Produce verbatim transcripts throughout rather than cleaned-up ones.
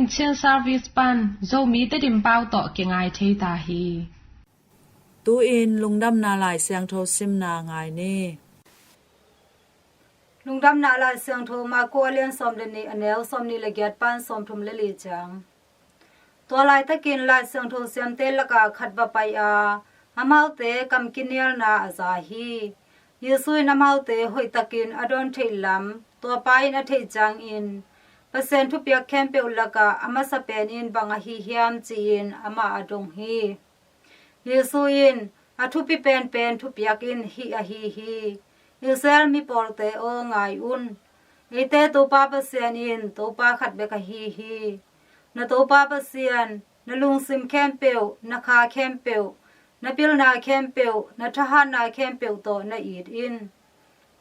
Chin Service pan Zomi Tedim pau tawh kingai thei ta hi. Tu-in Lungdamna Lai Siangtho simna ngai ni. Lungdamna Lai Siangtho Marku a lian sawm le nih, a neu sawmnih le giat pan sawmthum le li ciang. Tua laitakin Lai Siangtho siamte lakah khat va pai a, amaute kam kinialna a za hi. Jesu in amaute hoihtakin a dawn theih lam tua pa in a theih ciangin, Pasian thupiak khempeuh lakah a masa pen in bang ahi hiam ci-in amah a dong hi. Jesu in, a thupi penpen thupiak in hih ahi hi. Israel mi pawlte aw, ngai un. Eite Topa Pasian in Topa khat bek ahi hi. Na Topa Pasian, na lungsim khempeuh, na kha khempeuh, na pilna khempeuh, na thahatna khempeuh tawh na it in.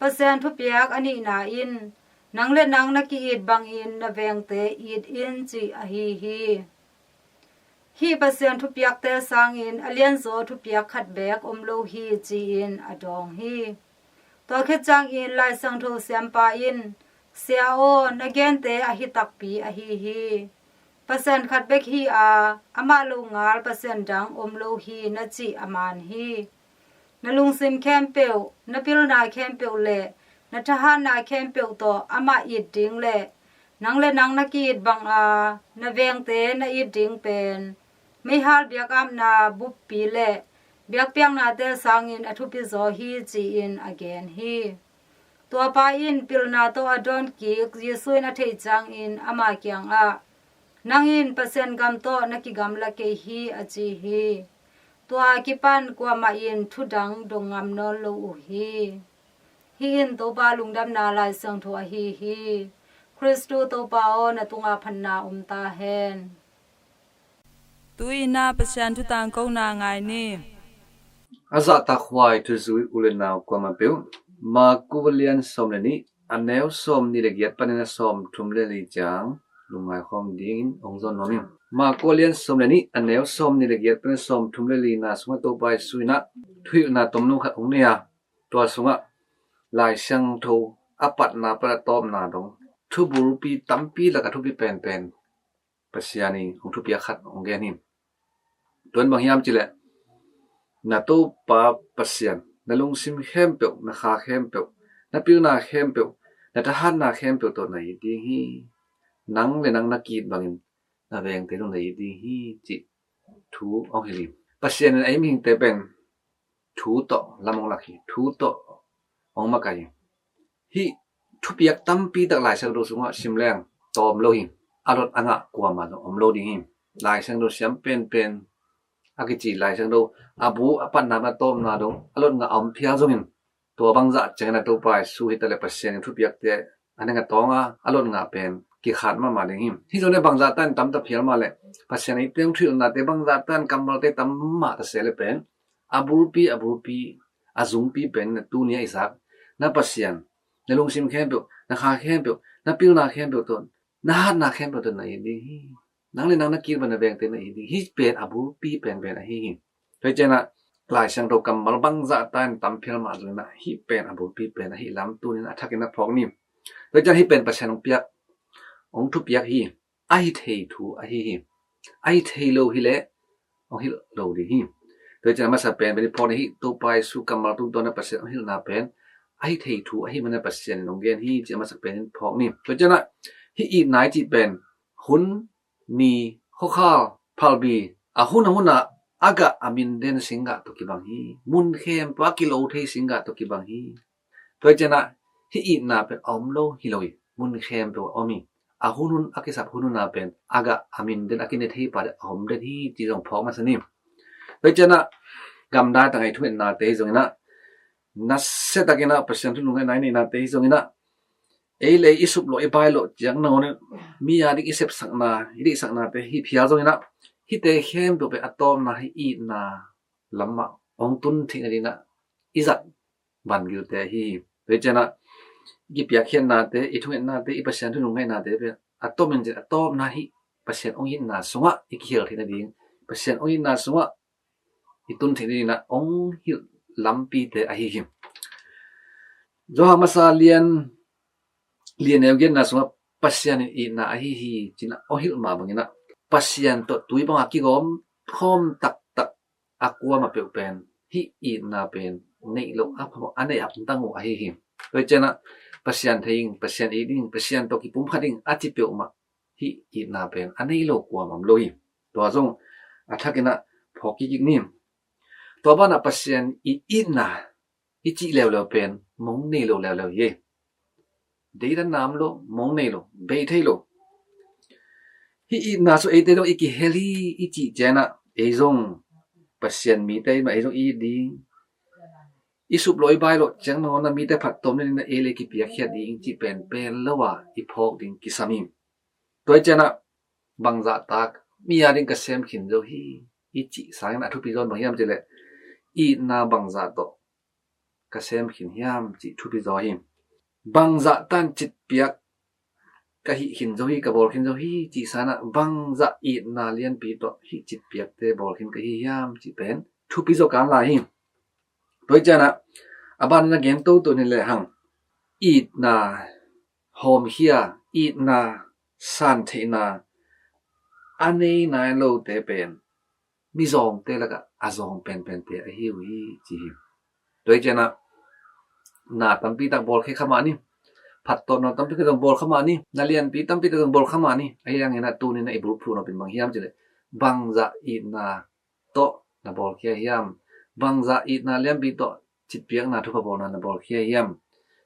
Pasian thupiak a nihna in, nang le nang na ki-it bangin na vengte it in, cih ahi hi. Hih Pasian thupiakte sangin a lianzaw thupiak khat beek om lo hi, ci-in a dawng hi. Tua khit ciangin Lai Siangtho siampa in, Sia aw, na gente ahi takpi ahi hi. Pasian khat bek hi a, amah longal Pasian dang om lo hi, na cih a man hi. Na lungsim khempeuh, na pilna khempeuh le na thahatna khempeuh tawh amah it ding le nang le nang na ki-it banga na vengte na it ding pen meihal biakapna buppi le biakpiaknate sangin a thupi zaw hi, ci-in a gen hi. Tua pa in pilna tawh a dawn kik Jesu in a theih ciangin ama kiangah, Nang in Pasian gam tawh na kigamla kei hi, a ci hi. Tua a kipan kuamah in thu dang dong ngam nawn lo uh hi. Hih in Topa Lungdamna Lai Siangtho ahi hi. Khristu Topa aw, na tungah phatna om ta hen. Tu-in ah Pasian thu tangkona ngai ni. A zahtakhuai thuzui u le nau kuamah peuh, Marku a lian sawm le nih, a neu sawmnih le giat panin a sawmthum le li ciang lungngai khawm dingin hong zawn nuam ing. Marku a lian sawm le nih, a neu sawmnih le giat panin sawmthum le lina sungah Topa Jesu in ah thuhilhna tomno khat hong nei a, tua sungah Lai Siangtho a patna pan a tawpna dong thubulpi tampi lakah thupi penpen Pasian in hong thupiak khat hong gen hi. Tua in bang hiam cih leh, na Topa Pasian na lungsim khempeuh, na kha khempeuh, na pilna khempeuh, na thahatna khempeuh tawh na it ding hi. Nang le nang na ki-it bangin na vengte zong na it ding hi, cih thu hong hilh hi. Pasian in ei mihingte pen thu tawh lam hong lak hi, thu tawh hong makaih hi. Hih thupiak tampi tak Lai Siangtho sungah sim leng tawm lo hi. A lot a ngah kuamah zong om lo ding hi. Lai Siangtho siam penpen a kici Lai Siangtho a bu a patna pan a tawpna dong a lot ngah a om phial zongin, tua bangzah ciangin a Topa Jesu hi ta le Pasian in thupiakte a neng a tawng a, a lot ngah pen kikhat mahmah ding hi. Hih zong le bangzah tan tam ta phial mah le, Pasian in eite hong thuhilhnate bangzah tan kammalte tam mah ta se le pen, a bulpi, a bulpi, a zungpi pen na tuni a i zak na Pasian, na lungsim khempeuh, na kha khempeuh, na pilna khempeuh tawh, na hatna khempeuh tawh na it ding hi. Nang le nang na ki-it bang na vengte na it ding hi. Hih pen a bulpi penpen ahi hi. Tua hi ciangin ah Lai Siangtho kammal bangzah tan tam phial mah zongin ah hih pen a bulpi pen ahi lam tuni in a thakin na phawk ni. Tua hi ciangin hih pen Pasian hong piak, hong thupiak hi. Ahi thei thu ahi hi. Ahi thei lo hi leh hong hilh lo ding hi. Tua hi ciangin a masa pen pen i phawk ni. Hih Topa Jesu kammal tungtawn a Pasian hong hilhna pen ahi thei thu ahi manin Pasian in hong gen hi, ci a masa pen in phawk ni. Tua hi ciangin ah hih itna i cih pen hun, ni, khuakhal, phalbi, a hun a hun ah a gah a min den singgah tawh kibang hi. Mun khempeuh a kilo thei singgah tawh kibang hi. Tua hi ciangin ah hih itna pen a om lo hi lo hi. Mun khempeuh a om hi. A hun hun, a kisap hun hun ah pen a gah a min den, a kine thei pa a om den hi, ci zong phawk masa ni. Tua hi ciangin ah gamdai tang a i thungetnate hi zongin ah, nasia takin ah Pasian thu lungngaihna i neihnate hi zongin ah, ei le ei i suplawh, i bailawh ciang nangawn in mi a ding i sepsakna, i deihsaknate hi phial zongin ah, hihte khempeuh pen a tawpna hih itna lamah hong tun theih nadingin ah i zat vangilte ahi hi. Tua hi ciangin ah i kipiakkhiatnate, i thungetnate, i Pasian thu lungngaihna te pen a tawpin cin a tawpna hih Pasian hong itna sungah i kihel theih nading, Pasian hong itna sungah i tun theih nadingin ah hong hilh lampite ahi hi. Johan masa lian li a neu giatna sungah Pasian in itna ahi hi, ci-in a hong hilh mah bangin ah Pasian tawh tui banga kigawm khawm taktak a kuamah peuh pen hih itna pen neih loh a phamawh a neih hamtang uh ahi hi. Tua hi ciangin ah Pasian thei ing, Pasian it ing, Pasian tawh kipumkhat ing a ci peuhmah hih itna pen a nei lo kuamah om lo hi. Tua zong a thakin ah phawk kik ni. Tua banah Pasian i itna i cih leuleu pen mong nei lo leuleu hi. Deidanna om lo, mong nei lo, bei thei lo. Hih itna sung eite zong i kihel hi i cih ciangin ah ei zong Pasian mite i mah ei zong i it ding, i sup loh i bai loh ciang nangawn ah mite phattuam dingin ah ei le kipiakkhiat ding cih pen pen lo a i phawk ding kisam hi. Tua hi ciangin ah bangzah tak mi a ding ka sem khin zo hi i cih sangin a thupi zaw in bang hiam cih leh itna bangzah tawh ka sem khin hiam cih thupi zaw hi. Bangzah tan citpiak ka hih khin zo hi, ka bawl khin zo hi cih sangin ah bangzah itna lianpi tawh hih citpiakte bawl khin ka hi hiam cih pen thupi zaw kan lai hi. Tua hi ciangin ah a ban in a gen toto ni lehang, itna hawmkhia, itna santheihna a nei nai lote pen mizawngte lakah a zawng penpente ahi uh hi ci hi. Tua hi ciangin ah na tampi tak bawl khe kha mah ni, phattuamna tampi tak zong bawl kha mah ni, na lianpi tampi tak zong bawl kha mah ni. Ahi hangin ah tuni-in ah i bulphuh nop pen bang hiam cih leh bangzah itna tawh na bawlkhia hiam? Bangzah itna lianpi tawh citpiakna thupha bawlna na bawlkhia hiam?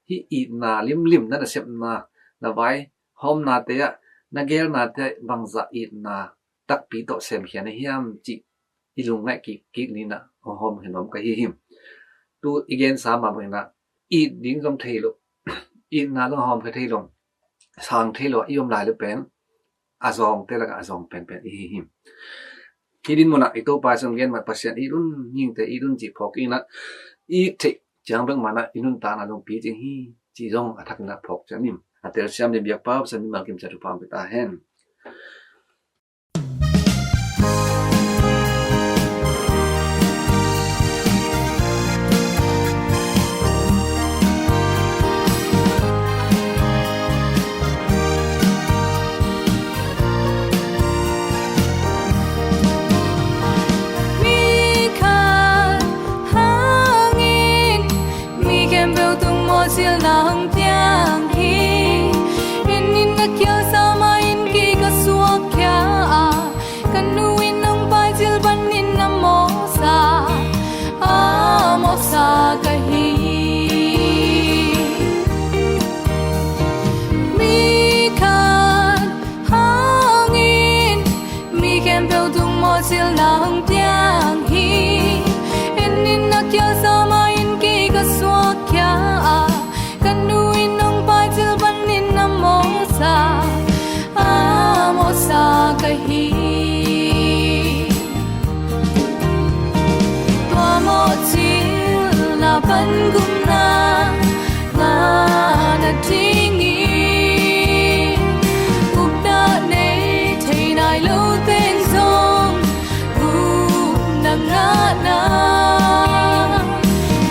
Hih itna limlim na nasepna, na vaihawmnate ah, na geelnate ah bangzah itna takpi tawh semkhia na hiam cih i lungngaih kik kik ni-in ah hong hawmkhia nuam ka hi hi. Tu i gensa mah bangin ah it ding zong thei lo, itna zong hawmkhia thei lo, sang thei lo i om lai leh pen a zawngte lakah a zawng penpen i hi hi. Hih dinmun ah i Topa Jesu in gen mah, Pasian it un, mihingte it un cih phawk in ah, it theih ciang bek mah in ah i nuntakna zong picing hi cih zong a thakin ah phawk ciat ni. A telsiam ding biakpa Pasian mimal kim ciat thupha hong pia ta hen. Mi khat hangin mi khempeuh tung mawhcilna hong piang hi. Inn in a kial sa ma-in kei ka suakkhia a, ka nu in hong paicil panin a mawhsa, a mawhsa ka hi. Mi khat hangin mi khempeuh tung mawhcilna hong piang hi. Inn in a kial sa ma-in kei ka suakkhia a, ka nu in hong paicil panin a mawhsa, a mawhsa ka hi. Tua mawhcilna pan gupna ngah nadingin gupna nei thei nai lo teng zong gupna ngahna,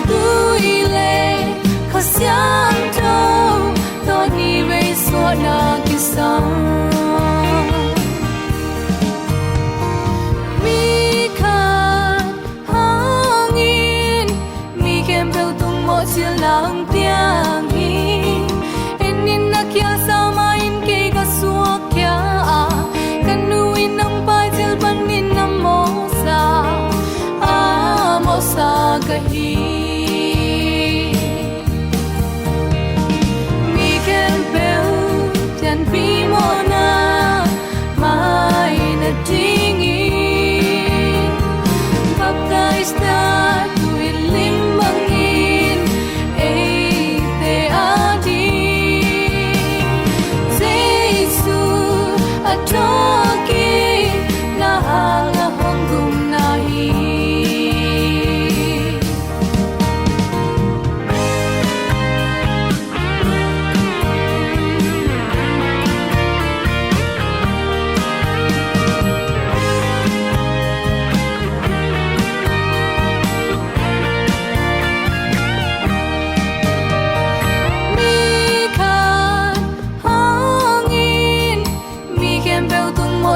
tui le Kha Siangtho tawh ni vei suahna kisam. Mi khat hangin mi khempeuh tung mawhcilna hong piang hi. Inn in a kial sa ma-in kei ka suakkhia a, ka nu in hong paicil panin a mawhsa, a mawhsa ka hi. Mi khempeuh pianpih mawhna mai nadingin baptise-na Tuilim bangin ei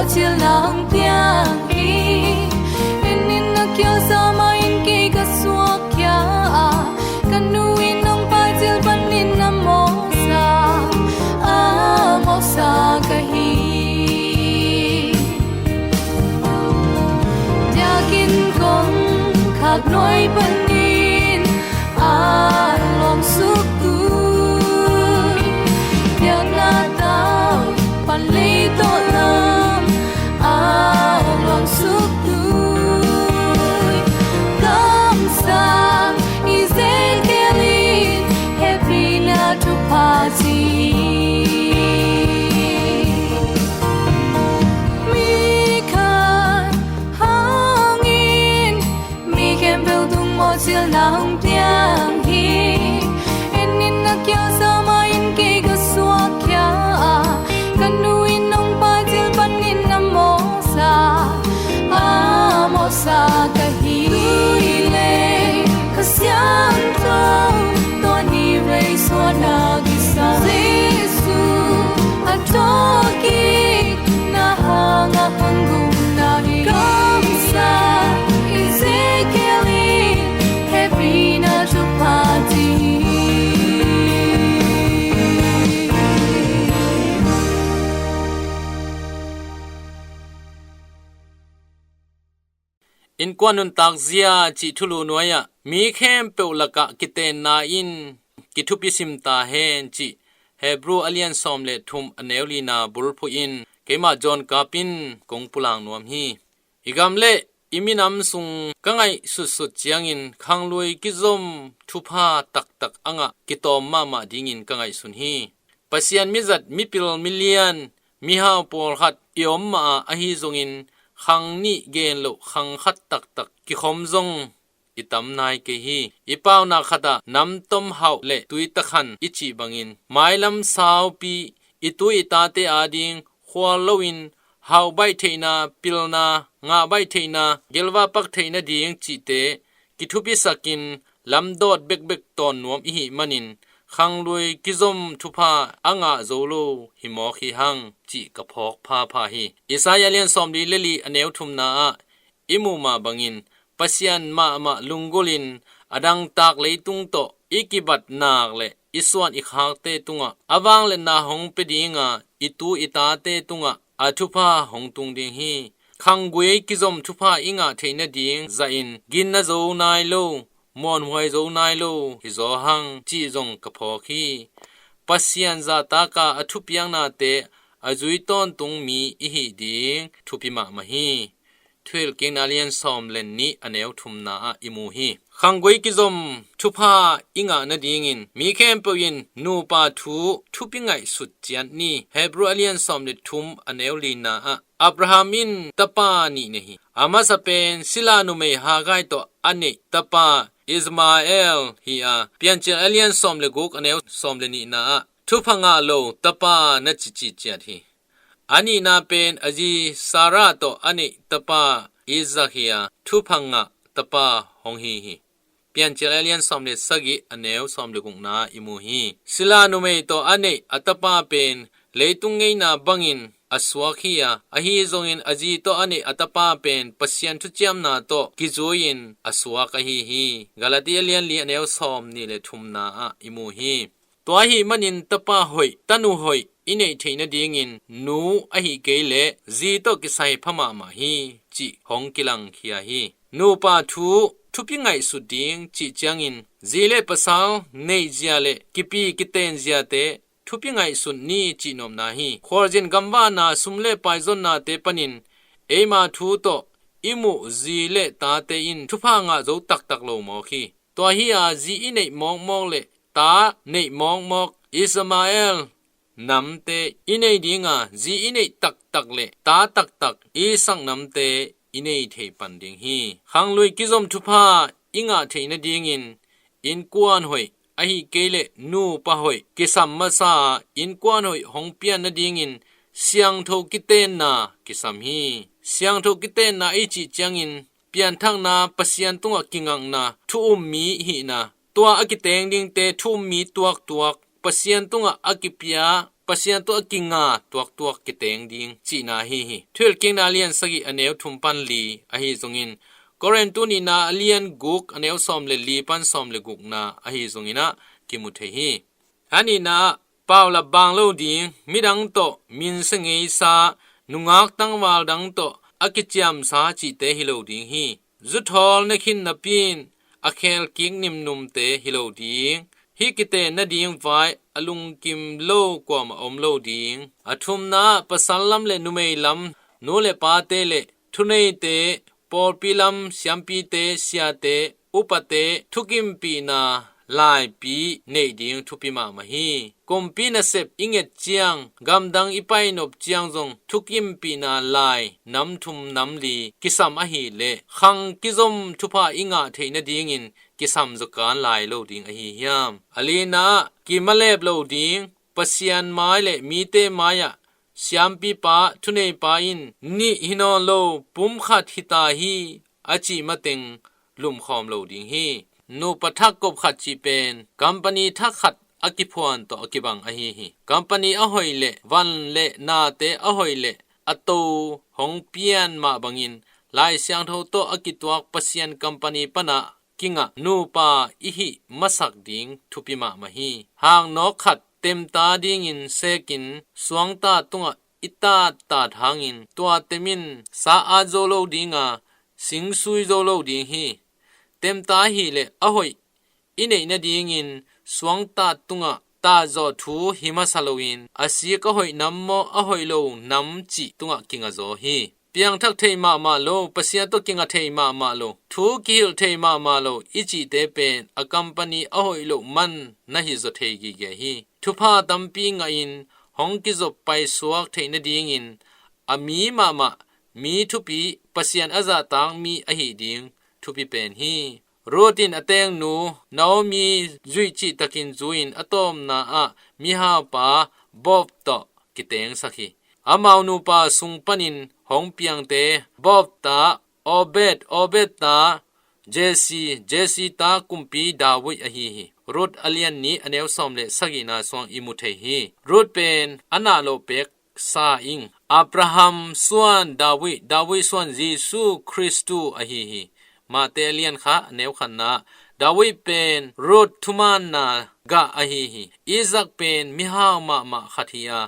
Cil nang piang hi. En in, na kial sa mah in kei ka suak khia a, ka nu in hong paicil panin a mawhsa, a mawhsa ka hi. Diakin kongkhak nuai panin a luang suk tui, biakna tau pan lei tawh lam a luang suk tui. Kamsang Ezekiel in hehpihna thupha ci hi. Mi khat hangin mi khempeuh tung mawh cil nang piang hi. En in, na kial sa mah in kei ka suak khia a, ka nu in hong paicil panin a mawhsa, a mawhsa ka hi. Tui le Kha Siangtho tawh ni vei suahna kisam, Jesu a thawhkik na hangah hong gumna hi. Kamsang Ezekiel in hehpihna thupha ci hi. Innkuan nuntak zia cih thulu nuai-ah mi khempeuh lakah kitenna in kithupi sim ta hen cih Hebru a lian sawm le thum, a neu lina bulphuh in keimah John Kap in kong pulak nuam hi. I gam le i minam sung ka ngaih sutsut ciangin khanglui kizom thupha taktak a ngah kitawm mahmah dingin ka ngaihsun hi. Pasian mizat, mipil milian, mihau pawlkhat i om mah a, ahi zongin khang nih gen loh khang khat taktak kikhom zong i tam nai kei hi. I paunak khatah namtom hauh le tuitakhan i cih bangin mailam saupi, i tu i tate ading khual loin hauh baih theihna, pilna, ngah baih theihna, gelva pak theihna ding cihte kithupisakin lamdawt bekbek tawn nuam i hih manin khanglui kizom thupha a ngah zo lo hi mawk hi hang cih ka phawk phapha hi. Isaiah lian sawmli le li, a neu thumna ah i muh mah bangin Pasian mahmah lunggulhin a dangtak leitung tawh i kibatnak le i suan i khakte tungah a vangliatna hong pia dinga, i tu i tate tungah a thupha hong tung ding hi. Khanggui kizom thupha i ngah theih nading zahin ginna zo nai lo, muanhuai zo nai lo hi zaw hang cih zong ka phawk hi. Pasian zahtaka a thupiaknate a zui tawntung mi i hih ding thupi mahmah hi. Thuhilhkikna lian sawm le nih, a neu thumna ah i mu hi. Khanggui kizom thupha i ngah nadingin mi khempeuh in nupa thu thupi ngaihsut ciat ni. Hebru a lian sawm le thum, a neu lina ah Abraham in tapa nih nei hi. A masa pen sila numei Hagai tawh a neih tapa Ismael hi a, Piancil a lian sawm le guk, a neu sawm le nihna ah thupha ngah lo tapa na cici ciat hi. A nihna pen a zi Sarah tawh a neih tapa Isaac hi a, thupha ngah tapa hong hi hi. Piancil a lian sawm le sagih, a neu sawm le gukna i mu hi. Sila numei tawh a neih a tapa pen leitung ngeina bangin a suak hi a, ahi zongin a zi tawh a neih a tapa pen Pasian thuciamna tawh kizui-in a suak ahi hi. Galati a lian li, a neu sawm nih le thumna ah i mu hi. Tua ahih manin tapa hoih, tanu hoih i neih theih nadingin nu ahih kei leh zi tawh kisai pha mahmah hi cih hong kilangkhia hi. Nupa thu thupi ngaihsut ding cih ciangin zi le pasal neihzia le kipi kitenziate thupi ngaihsut ni cih nopna hi. Khualzin gamvahna, sum le pai zonnate panin eima thu tawh i muh zi le tate in thupha ngah zo taktak lo mawk hi. Tua hi a, zi i neih mawkmawk le ta neih mawkmawk Ismael namte i nei dinga, zi i neih taktak le ta taktak Isaac namte i nei thei pan ding hi. Khanglui kizom thupha i ngah theih nadingin innkuan hoih ahih kei leh nupa hoih kisam masa a, innkuan hoih hong pian nadingin siangtho kitenna kisam hi. Siangtho kitenna i cih ciangin pianthakna, Pasian tungah kingakna, thu um mi hihna, tua a kiteng dingte thu um mi tuaktuak, Pasian tungah a kipia Pasian tawh a kinga tuaktuak kiteng ding cihna ahi hi. Thuhilhkikna a lian sagih a neu thum pan li ahi zongin, Korin tu nihna a lian guk a neu sawm le li pan sawm le gukna ahi zongin ah kimu thei hi. A nihna ah, paulap bang lo ding, midang tawh minsia ngeisa, nungak tangval dang tawh a kiciamsa cihte hi lo ding hi. Zuthawl ne khin napi in a khelkik nimnumte hi lo ding. Hih kiten nading vai a lungkim lo kuamah om lo ding. A thumna ah, pasal lam le numei lam, nu le pate le thuneite, pawlpi lam siampite, siate, upate, thukimpihna laipi neih ding thupi mahmah hi. Kumpi nasep i nget ciang, gamdang i painop ciang zong thukimpihna lai nam thum nam li kisam ahih leh, khang kizom thupha i ngah theih nadingin kisam zaw kan lai lo ding ahi hiam? A lina ah, kimalep lo ding, Pasian mai le mite mai-ah siampipa, thuneipa in nih hi nawn lo, pum khat hi ta hi a cih mateng lumkhawm lo ding hi. Nupa thak kop khat cih pen company thak khat a kiphuan tawh a kibang ahi hi. Company a hoih leh, van le nate a hoih leh, a to hong pian mah bangin, Lai Siangtho tawh a kituak Pasian company panah kingah nupa i hih masak ding thupi mahmah hi. Hang nawk khat, temta dingin sekin suangta tungah i tattat hangin, tua tem in sa at zo lo ding a, sing sui zo lo ding hi. Temta ahih leh a hoih i neih nadingin suangtat tungah tatzawh thu hi masa loin, a sik a hoih nam maw, a hoih lo nam cih tungah kinga zaw hi. Piangthak thei mahmah lo, Pasian tawh kinga thei mahmah lo, thu kihilh thei mahmah lo i cihte pen a company a hoih loh man na hi zaw thei gige hi. Thupha tampi ngahin hong kizop paisuak theih nadingin a mi mahmah, mi thupi, Pasian a zahtak mi ahih ding thupi pen hi. Ruth in a tengnu Naomi zuih cihtakin zu-in a tawpna ah mihaupa Boaz tawh kitengsak hi. Amau nupa sung panin hong piangte, Boaz ta Obed, Obed ta Jesse, Jesse ta kumpi David ahi hi. Ruth a lian nih a neu sawm le sagihna sungah i mu thei hi. Ruth pen a nah loh pek sa ing. Abraham suan David, David suan Jesu Khristu ahi hi. Mate a lian khat a neu khatna, David pen Ruth thumaanna gah ahi hi. Isaac pen mihau mahmah khat hi a,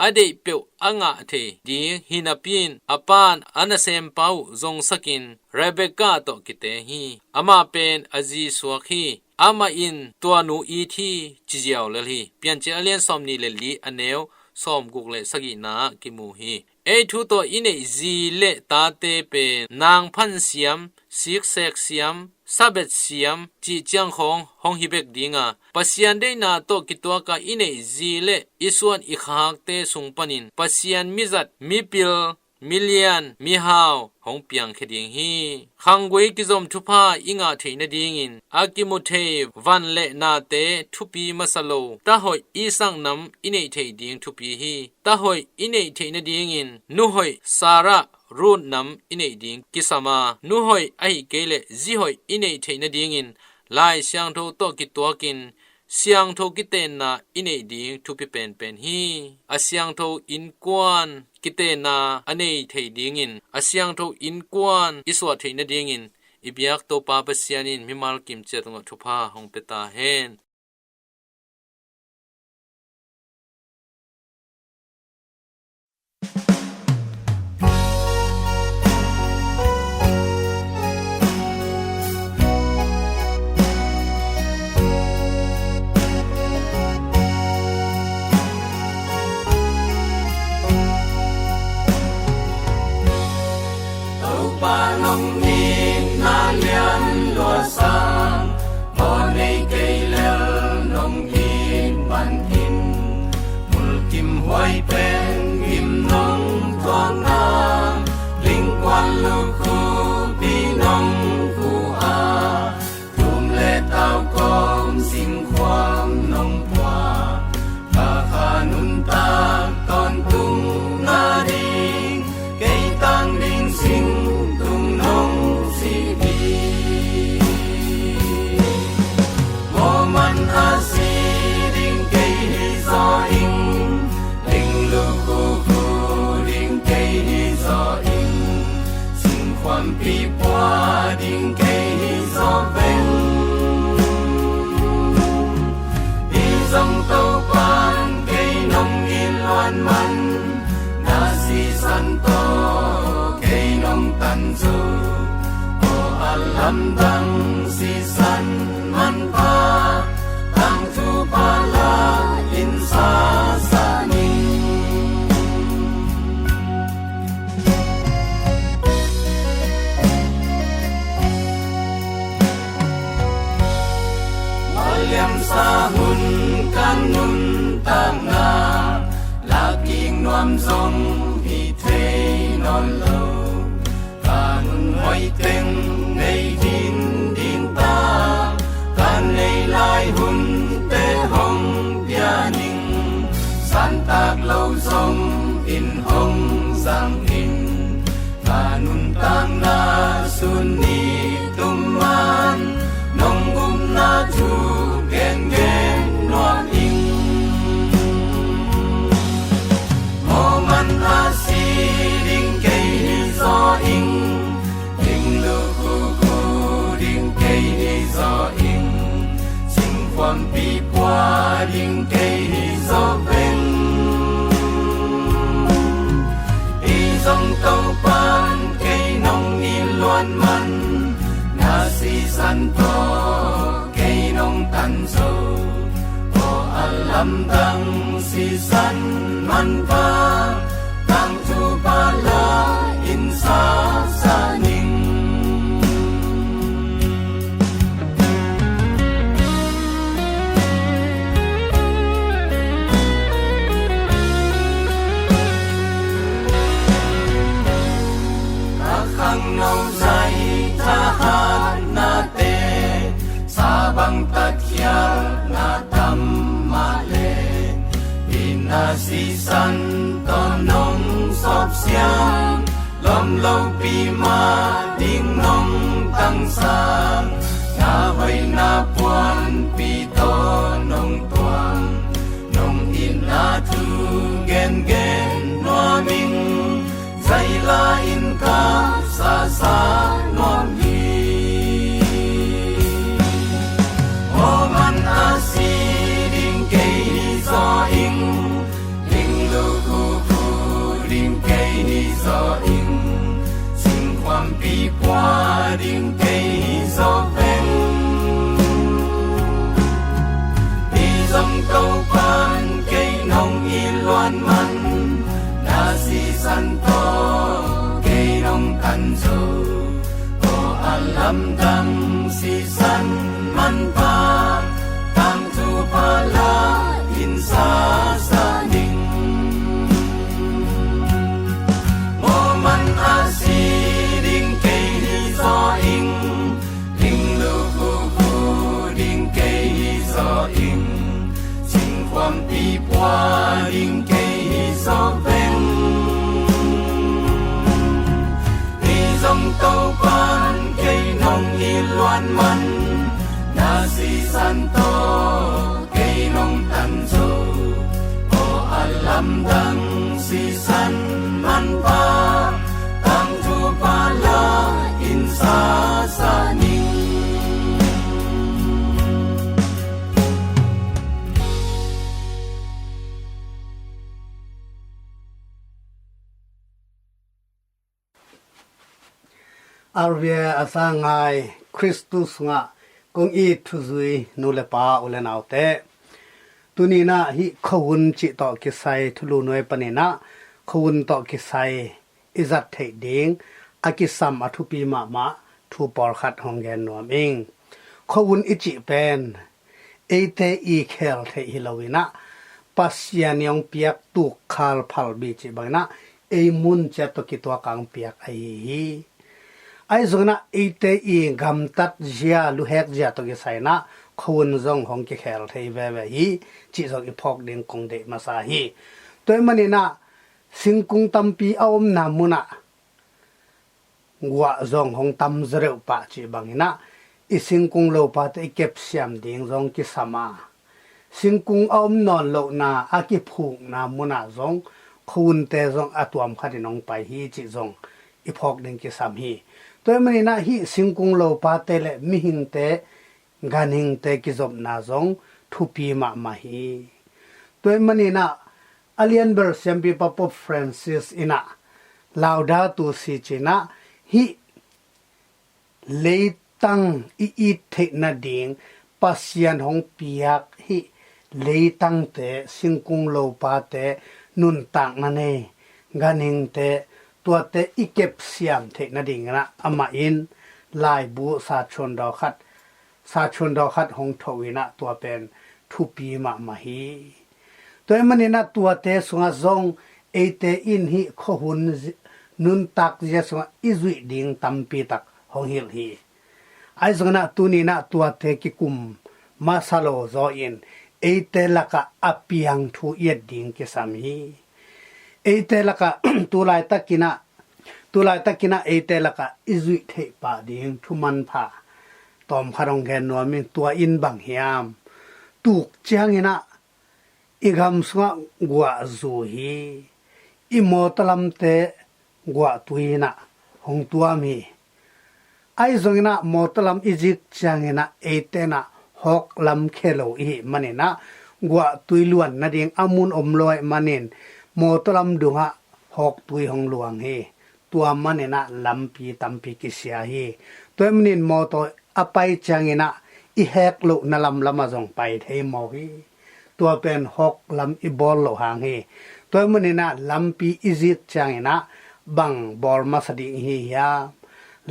a deih peuh a ngah thei ding hi napi in, a pan a nasempa uh zongsakin Rebekah tawh kiteng hi. Amah pen a zi suak hi. Amah in tua nu it hi, ci ziau lel hi. Piancil a lian sawm nih le li a neu sawm guk le sagihna ah kimu hi. Ei thu tawh i neih zi le tate pen nangphan siam, siksek siam, sabet siam cih ciang khawng hong hi bek ding a, Pasian deihna tawh kituak a i neih zi le i suan i khakte sung panin Pasian mizat, mipil, milian, mihau hong piangkhia ding hi. Khanggui kizom thupha i ngah theih nadingin a kimu thei van le nate thupi masa lo, ta hoih Isaac nam i neih theih ding thupi hi. Ta hoih i neih theih nadingin nu hoih Sarah, Ruth nam i neih ding kisam a, nu hoih ahih kei leh zi hoih i neih theih nadingin Lai Siangtho tawh kituakin siangtho kitenna i neih ding thupi penpen hi. A siangtho innkuan kitenna a nei thei dingin, a siangtho innkuan i suah theih nadingin i biak Topa Pasian in mimal kim ciat tungah thupha hong pia ta hen. Topa nong itna lian lua sang, aw nei kei lel nong it pan in, mulkim huai pen gim nong tuakna, lingkuan lukhupi nong hu a, tum le tau kawm singkhuam nong pua, ka kha nuntak tawntung nading, kei tang ding singtung nong si hi. Moman a si ding kei hi zaw ing, zong hi thei nawn lo. Ka nun hoih teng nei khin ding ta, ka nei lai hunte hong pia ning. Santak lo zong in hong zang in, ka nuntakna sun ni tum man nong upna thu gengen nuam ing. Moman a si ding kei hi zaw ing, ding lukhuku ding kei hi zaw ing, singkhuampi pua ding kei hi zaw veng. Hi zong Topan kei nong it luan man, na sisan tawh kei nong tan zo. Aw a lamdang sisan manpha, tangthu pala in sasa ning. A khangno zai thahatnate, sabang tatkhialhna tam mah le, itna sisan tawh nong sawpsiang, lawm lopi mah ding nong tangsa, na hoihna puanpi tawh nong tuang, nong itna thu gengen nuam ing. Zaila in ka sasa nuam hi. Moman a si ding kei hi zaw ing, ding lukhuku ding kei hi zaw ing, singkhuampi pua ding kei hi zaw veng. Hi zong Topan kei nong it luan man, na sisan tawh kei nong tan zo. Aw a lamdang sisan manpha, tangthu pala in sasa ning. Moman a si ding kei hi zaw ing, ding lukhuku ding kei hi zaw ing, singkhuampi pua ding kei hi zaw veng. Hi zong Topan kei nong it luan man, na sisan tawh kei nong tan zo. Aw a lamdang sisan manpha, tangthu pala in sasa ning. R V A a sangai Khristu sungah kong it thuzui nu le pa u le naute, tuninah hih khuahun cih tawh kisai thulu nuai paninah khuahun tawh kisai i zat theih ding a kisam a thupi mahmah thu pawlkhat hong gen nuam ing. Khuahun i cih pen eite i khel theih hi loinah Pasian i hong piak tukkhal phalbi cih banginah ei mun ciat tawh kituak a hong piak ahi hi. Ahi zonginah eite i gamtat zia, luhek zia tawh kisai inah khuahun zong hong kikhel thei veve hi cih zong i phawk ding kong deih masa hi. Tua ahih maninah singkung tampi a omna munah guah zong hong tam zaw deuh pah cih banginah i singkung lopate i kepsiam ding zong kisam a, singkung a om nawn lohna a kiphukna munah zong khuahunte zong a tuam khatin hong pai hi cih zong i phawk ding kisam hi. Tua ahih maninah hih singkung lopate le mihingte, ganhingte kizopna zong thupi mahmah hi. Tua ahih maninah a lianbel siampipa Pope Francis inah Laudato Si cinah hih leitang i it theih nading Pasian hong piak hih leitangte, singkung lopate, nuntakna nei ganhingte, tuate i kepsiam theih nadinginah amah in laibu sathuandaw khat, sathuandaw khat hong thoh inah tua pen thupi mahmah hi. Tua ahih maninah tuate sungah zong eite in hih khuahun zi-, nuntak zia sungah i zuih ding tampi tak hong hilh hi. Ahi zongin ah tuni in ah tuate kikum masa lo zaw in eite lakah a piang thu i et ding kisam hi. Eite lakah tu laitakin ah, tu laitakin ah eite lakah i zuih theih pah ding thu manpha tawmkhat hong gen nuam ing. Tua in bang hiam? Tuk ciangin ah i gam sungah guah zu hi. I mawtaw lamte guahtui in ah hong tuam hi. Ahi zongin ah mawtaw lam i zik ciangin ah eite in ah hawk lam khia lo i hih manin ah guahtui luan nading a mun om lo ahih manin mawtaw lam dungah hawktui hong luang hi. Tua manin ah lampi tampi kisia hi. Tua ahih manin mawtaw a pai ciangin ah i hek lohna lamlam ah zong pai thei mawk hi. Tua pen hawk lam i bawl loh hang hi. Tua ahih manin ah lampi i zik ciangin ah bang bawl masa ding i hi hiam?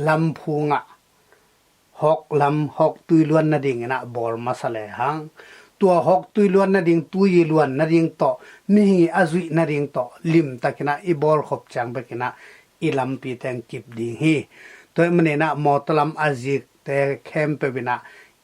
Lam phung ah hawk lam, hawktui luan nadingin ah bawl masa lehang, tua hawktui luan nading, tui i luan nading tawh, mihing i a zuih nading tawh limtakin ah i bawl khop ciang bekin ah i lampi teng kip ding hi. Tua ahih manin ah mawtaw lam a zikte khempeuh in ah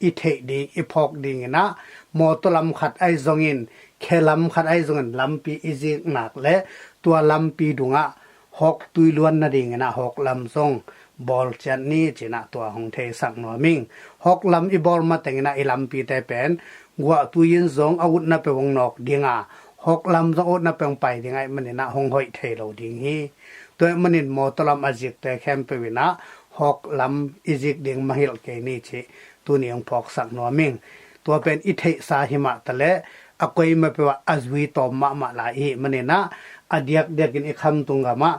i theih ding, i phawk dingin ah mawtaw lam khat ahi zongin, khe lam khat ahi zongin lampi i zik nak leh tua lampi dungah hawktui luan nadingin ah hawk lam zong bawl ciat ni ci-in ah tua hong theisak nuam ing. Hawk lam i bawl matengin ah i lampite pen guahtui in zong a utna peuh hong nawk ding a, hawk lam zong a utna peuh hong pai ding ahih manin ah hong hoih thei lo ding hi. Tua ahih manin mawtaw lam a zikte khempeuh in ah hawk lam i zik ding mangngilh kei ni cih tuni hong phawksak nuam ing. Tua pen i theihsa hi mah taleh a koima peuh ah a zui tawm mahmah lai i hih manin ah a diakdiakin i khamtung gamah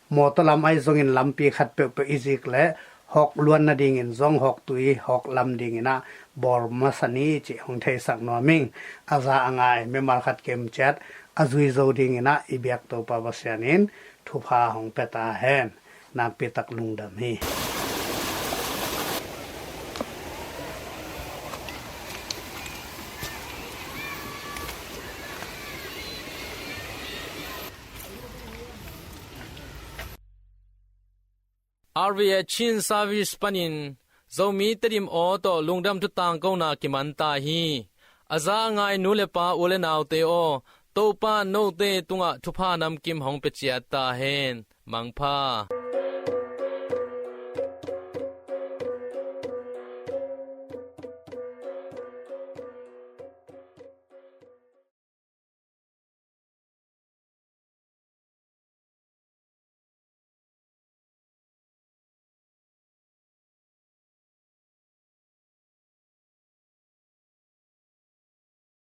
mawtaw lam ahi zongin lampi khat peuhpeuh i zik leh hawk luan nadingin zong hawktui hawk lam dingin ah bawl masa ni cih hong theisak nuam ing. A za a ngai mimal khat kim ciat a zui zo dingin ah i biak Topa Pasian in thupha hong pia ta hen. Nakpi tak lungdam hi. R V A Chin Service panin Zomi Tedim aw tawh lungdam thu tangkona kiman ta hi. A za a ngai nu le pa, u le naute aw, Topa note tungah thupha namkim hong pia ciat ta hen. Mangpha.